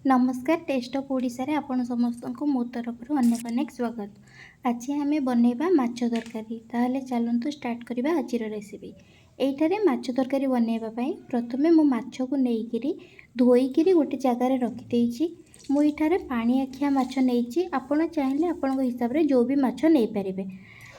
ନମସ୍କାର, test of ଓଡ଼ିଶାରେ ଆପଣ ସମସ୍ତଙ୍କୁ ମୋ ତରଫରୁ ଅନେକ ଅନେକ ସ୍ୱାଗତ। ଆଜି ଆମେ ବନେଇବା ମାଛ ତରକାରୀ। ତାହେଲେ ଚାଲନ୍ତୁ ଷ୍ଟାର୍ଟ କରିବା ଆଜିର ରେସିପି। ଏଇଠାରେ ମାଛ ତରକାରୀ ବନେଇବା ପାଇଁ ପ୍ରଥମେ ମୁଁ ମାଛକୁ ନେଇକିରି ଧୋଇକିରି ଗୋଟେ ଜାଗାରେ ରଖିଦେଇଛି। ମୁଁ ଏଇଠାରେ ପାଣିଆଖିଆ ମାଛ ନେଇଛି। ଆପଣ ଚାହିଁଲେ ଆପଣଙ୍କ ହିସାବରେ ଯେଉଁ ବି ମାଛ ନେଇପାରିବେ।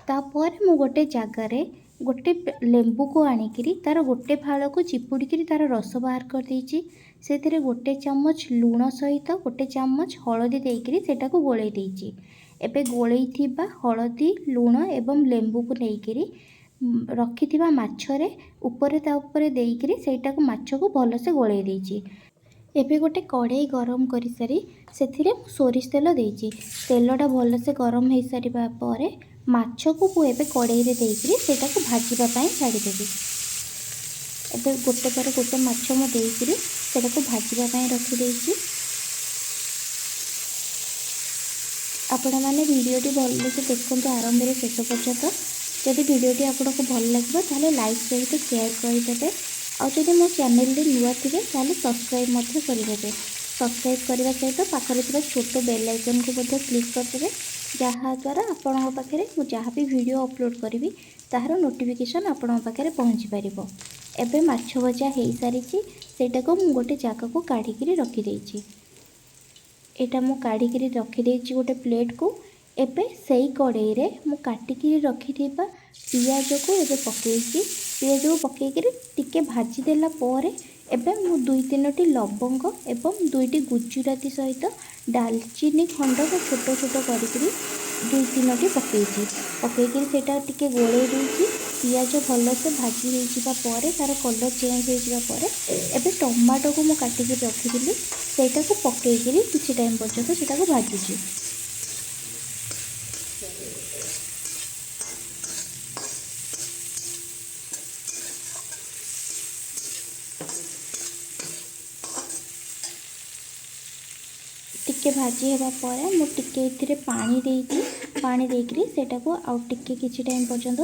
ତାପରେ ମୁଁ ଗୋଟେ ଜାଗାରେ ଗୋଟେ ଲେମ୍ବୁକୁ ଆଣିକିରି ତା'ର ଗୋଟେ ଫାଳକୁ ଚିପୁଡ଼ିକିରି ତା'ର ରସ ବାହାର କରିଦେଇଛି। ସେଥିରେ ଗୋଟେ ଚାମଚ ଲୁଣ ସହିତ ଗୋଟେ ଚାମଚ ହଳଦୀ ଦେଇକିରି ସେଇଟାକୁ ଗୋଳେଇ ଦେଇଛି। ଏବେ ଗୋଳେଇଥିବା ହଳଦୀ, ଲୁଣ ଏବଂ ଲେମ୍ବୁକୁ ନେଇକିରି ରଖିଥିବା ମାଛରେ ଉପରେ ତା ଉପରେ ଦେଇକିରି ସେଇଟାକୁ ମାଛକୁ ଭଲସେ ଗୋଳେଇ ଦେଇଛି। ଏବେ ଗୋଟେ କଢ଼େଇ ଗରମ କରିସାରି ସେଥିରେ ମୁଁ ସୋରିଷ ତେଲ ଦେଇଛି। ତେଲଟା ଭଲସେ ଗରମ ହେଇସାରିବା ପରେ ମାଛକୁ ମୁଁ ଏବେ କଢ଼େଇରେ ଦେଇକିରି ସେଇଟାକୁ ଭାଜିବା ପାଇଁ ଛାଡ଼ିଦେବି। ଏବେ ଗୋଟେ ପରେ ଗୋଟେ ମାଛ ମୁଁ ଦେଇକିରି ସେଇଟାକୁ ଭାଜିବା ପାଇଁ ରଖିଦେଇଛି। ଆପଣମାନେ ଭିଡ଼ିଓଟି ଭଲସେ ଦେଖନ୍ତୁ ଆରମ୍ଭରୁ ଶେଷ ପର୍ଯ୍ୟନ୍ତ। ଯଦି ଭିଡ଼ିଓଟି ଆପଣଙ୍କୁ ଭଲ ଲାଗିବ, ତାହେଲେ ଲାଇକ୍ ସହିତ ସେୟାର କରିଦେବେ। ଆଉ ଯଦି ମୋ ଚ୍ୟାନେଲରେ ନୂଆ ଥିବେ, ତାହେଲେ ସବସ୍କ୍ରାଇବ୍ ମଧ୍ୟ କରିଦେବେ। ସବସ୍କ୍ରାଇବ୍ କରିବା ସହିତ ପାଖରେ ଥିବା ଛୋଟ ବେଲ୍ ଆଇକନ୍କୁ ମଧ୍ୟ କ୍ଲିକ୍ କରିଦେବେ, ଯାହାଦ୍ୱାରା ଆପଣଙ୍କ ପାଖରେ ମୁଁ ଯାହା ବି ଭିଡ଼ିଓ ଅପଲୋଡ଼ କରିବି, ତାହାର ନୋଟିଫିକେସନ୍ ଆପଣଙ୍କ ପାଖରେ ପହଞ୍ଚି ପାରିବ। ଏବେ ମାଛ ଭଜା ହେଇସାରିଛି। ସେଇଟାକୁ ମୁଁ ଗୋଟେ ଜାଗାକୁ କାଢ଼ିକିରି ରଖିଦେଇଛି। ଏଇଟା ମୁଁ କାଢ଼ିକିରି ରଖିଦେଇଛି ଗୋଟେ ପ୍ଲେଟ୍କୁ। ଏବେ ସେଇ କଢ଼େଇରେ ମୁଁ କାଟିକିରି ରଖିଥିବା ପିଆଜକୁ ଏବେ ପକେଇଛି। ପିଆଜକୁ ପକେଇକିରି ଟିକେ ଭାଜିଦେଲା ପରେ ଏବେ ମୁଁ ଦୁଇ ତିନୋଟି ଲବଙ୍ଗ ଏବଂ ଦୁଇଟି ଗୁଜୁରାତି ସହିତ ଡାଲଚିନି ଖଣ୍ଡ ମୁଁ ଛୋଟ ଛୋଟ କରିକିରି ଦୁଇ ତିନୋଟି ପକେଇଛି। ପକେଇକିରି ସେଇଟା ଟିକେ ଗୋଳେଇ ଦେଇଛି। ପିଆଜ ଭଲସେ ଭାଜି ହେଇଯିବା ପରେ, ତା'ର କଲର୍ ଚେଞ୍ଜ ହେଇଯିବା ପରେ, ଏବେ ଟମାଟୋକୁ ମୁଁ କାଟିକି ରଖିଥିଲି, ସେଇଟାକୁ ପକେଇକିରି କିଛି ଟାଇମ୍ ପର୍ଯ୍ୟନ୍ତ ସେଇଟାକୁ ଭାଜୁଛି। ଟିକେ ଭାଜି ହେବା ପରେ ମୁଁ ଟିକେ ଏଥିରେ ପାଣି ଦେଇଛି। ପାଣି ଦେଇକିରି ସେଇଟାକୁ ଆଉ ଟିକେ କିଛି ଟାଇମ୍ ପର୍ଯ୍ୟନ୍ତ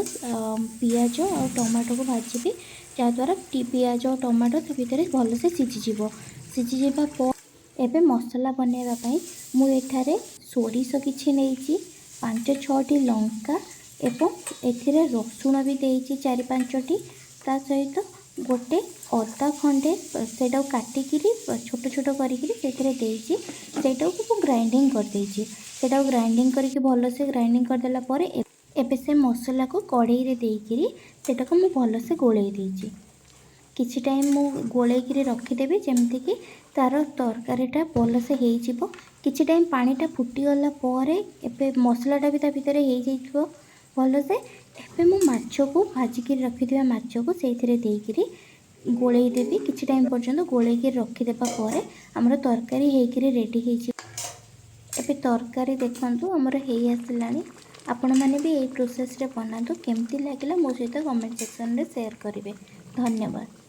ପିଆଜ ଆଉ ଟମାଟୋକୁ ଭାଜିବି, ଯାହାଦ୍ୱାରା ପିଆଜ ଆଉ ଟମାଟୋ ତା ଭିତରେ ଭଲସେ ସିଝିଯିବ। ସିଝିଯିବା ପରେ ଏବେ ମସଲା ବନେଇବା ପାଇଁ ମୁଁ ଏଠାରେ ସୋରିଷ କିଛି ନେଇଛି, ପାଞ୍ଚ ଛଅଟି ଲଙ୍କା ଏବଂ ଏଥିରେ ରସୁଣ ବି ଦେଇଛି ଚାରି ପାଞ୍ଚଟି। ତା ସହିତ ଗୋଟେ ଅଦା ଖଣ୍ଡେ, ସେଇଟାକୁ କାଟିକିରି ଛୋଟ ଛୋଟ କରିକିରି ସେଥିରେ ଦେଇଛି। ସେଇଟାକୁ ମୁଁ ଗ୍ରାଇଣ୍ଡିଙ୍ଗ କରିଦେଇଛି। ସେଇଟାକୁ ଗ୍ରାଇଣ୍ଡିଙ୍ଗ କରିକି ଭଲସେ ଗ୍ରାଇଣ୍ଡିଙ୍ଗ କରିଦେଲା ପରେ ଏବେ ସେ ମସଲାକୁ କଢ଼େଇରେ ଦେଇକିରି ସେଇଟାକୁ ମୁଁ ଭଲସେ ଗୋଳେଇ ଦେଇଛି। କିଛି ଟାଇମ୍ ମୁଁ ଗୋଳେଇକିରି ରଖିଦେବି, ଯେମିତିକି ତା'ର ତରକାରୀଟା ଭଲସେ ହେଇଯିବ। କିଛି ଟାଇମ୍ ପାଣିଟା ଫୁଟିଗଲା ପରେ ଏବେ ମସଲାଟା ବି ତା ଭିତରେ ହେଇଯାଇଥିବ ଭଲସେ। ଏବେ ମୁଁ ମାଛକୁ, ଭାଜିକିରି ରଖିଥିବା ମାଛକୁ ସେଇଥିରେ ଦେଇକିରି ଗୋଳେଇ ଦେବି। କିଛି ଟାଇମ୍ ପର୍ଯ୍ୟନ୍ତ ଗୋଳେଇକି ରଖିଦେବା ପରେ ଆମର ତରକାରୀ ହେଇକିରି ରେଡ଼ି ହେଇଯିବ। ଏବେ ତରକାରୀ ଦେଖନ୍ତୁ, ଆମର ହେଇ ଆସିଲାଣି। ଆପଣମାନେ ବି ଏଇ ପ୍ରୋସେସ୍ରେ ବନାନ୍ତୁ। କେମିତି ଲାଗିଲା ମୋ ସହିତ କମେଣ୍ଟ ସେକ୍ସନରେ ସେୟାର କରିବେ। ଧନ୍ୟବାଦ।